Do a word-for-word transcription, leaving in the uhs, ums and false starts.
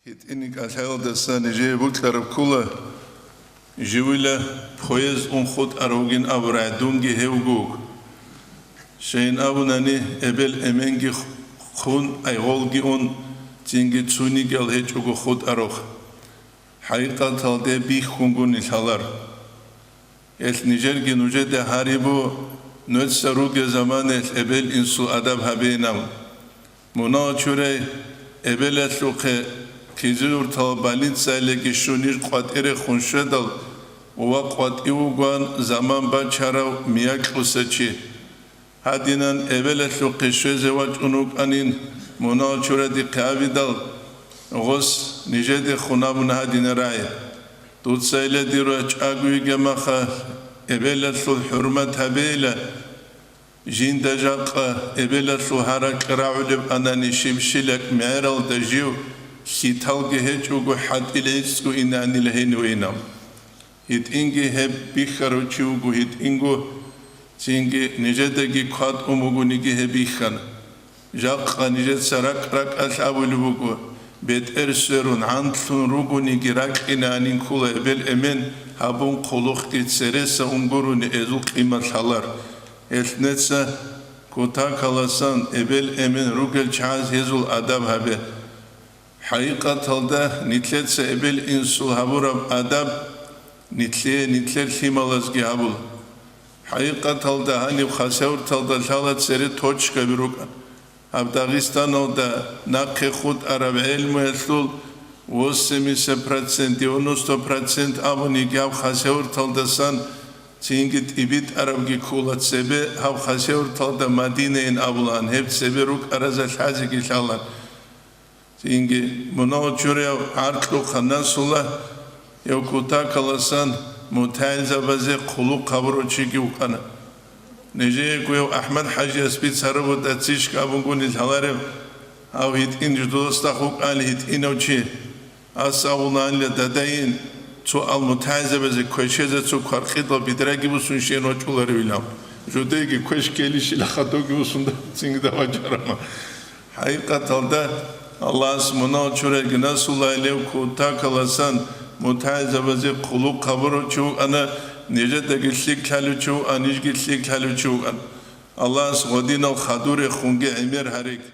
ГьитӀинаб кӀалъаялдаса нижее бокьараб ккола, живила поезд ун хутӀарав вугин абурай, дунги гьев вуго. Щайин абунани, эбел-эменги хун, айгъолги ун, цинги цунигиял гьечӀого хутӀарав. ХӀакъикъаталде бихьунгуни лъалар. Гьелъ нижерги нужеда гьарибу, нужеца ругел заманаялъ эбел-инсул адаб гьабейин абун. Мунагьал чурай эбелалъухъе кизилуртал больницаялдеги щун ниж къватӀирехун щведал, ва къватӀив вугоан заман бачарав миякьуса чи. Гьадинан эбелалъухъе щвезе вачӀун вукӀанин, мунагьал чура дихъе абидал, гъос нижедехун абуна гьадинаб рагӀи. Дуца иле дир рачӀаго йигемаха, эбелалъул хӀурмат гьабейила. Жинда жакъа эбелалъул гьаракь рагӀулеб анани, щиб-щилакь мегӀералда жив хьиталги гьечӀого хӀатӀил гӀицӀго инанила гьенивейинав. ГьитӀинги гьеб бихьарав чи вуго, гьитӀинго, цинги нижедаги кватӀун бугониги гьеб бихьана. Жакъа нижеца ракӀ-ракӀалъ абулеб буго, бетӀер сверун, гӀантлъун ругониги ракӀинанин ккола эбел-эмен гьабун, хъулухъги цереса унгуруни эзул къимат лъалар. Гьелъ неца кутакаласан эбел-эмен ругел чагӀаз гьезул адаб гьабе. ХӀакъикъаталда нилъеца эбел-инсул гьабураб адаб нилъее, нилъер лъималазги гьабула. ХӀакъикъаталда гьаниб Хасавюрталда лъала цере точкаби рукӀана. Гьаб Дагъистаналда нахъе хутӀараб гӀелмуялъул восемьдесят процент, девяносто процент абуниги гьаб Хасавюрталдасан цинги тӀибитӀарабги ккола цебе, гьаб Хасавюрталда Мадинайин абулаан, гьеб цебе рукӀаразда лъазеги лъалаан. Цинги мунагьал чураяв гӀаркьухъан насула, гьев кутакаласан мутагӀилзабазе хъулухъ гьабурав чиги вукӀана. Нижеего гьев АхӀмад-хӀажияс бицараб бутӀа цишка абунгуни лъаларев, гьав гьитӀин жидуласда хукӀан гьитӀинав чи. Ас авулаанила дадайин, цо ал мутагӀилзабазе квешезе цо кваркъидал бидраги бусун щен вачӀуларевилан. Жодеги квеш ккелищила хадуги бусун цинги давачарама. ХӀакъикъаталда, Аллагьас мунагьал чурайги насулайилев кутакаласан мутагӀилзабазе хъулухъ гьабурав чи вукӀана, нижедаги лъикӀ лъалев чи вукӀан, нижги лъикӀ лъалев чи вукӀан. Аллагьас гъодинал хадурехунги гӀемер гьареги.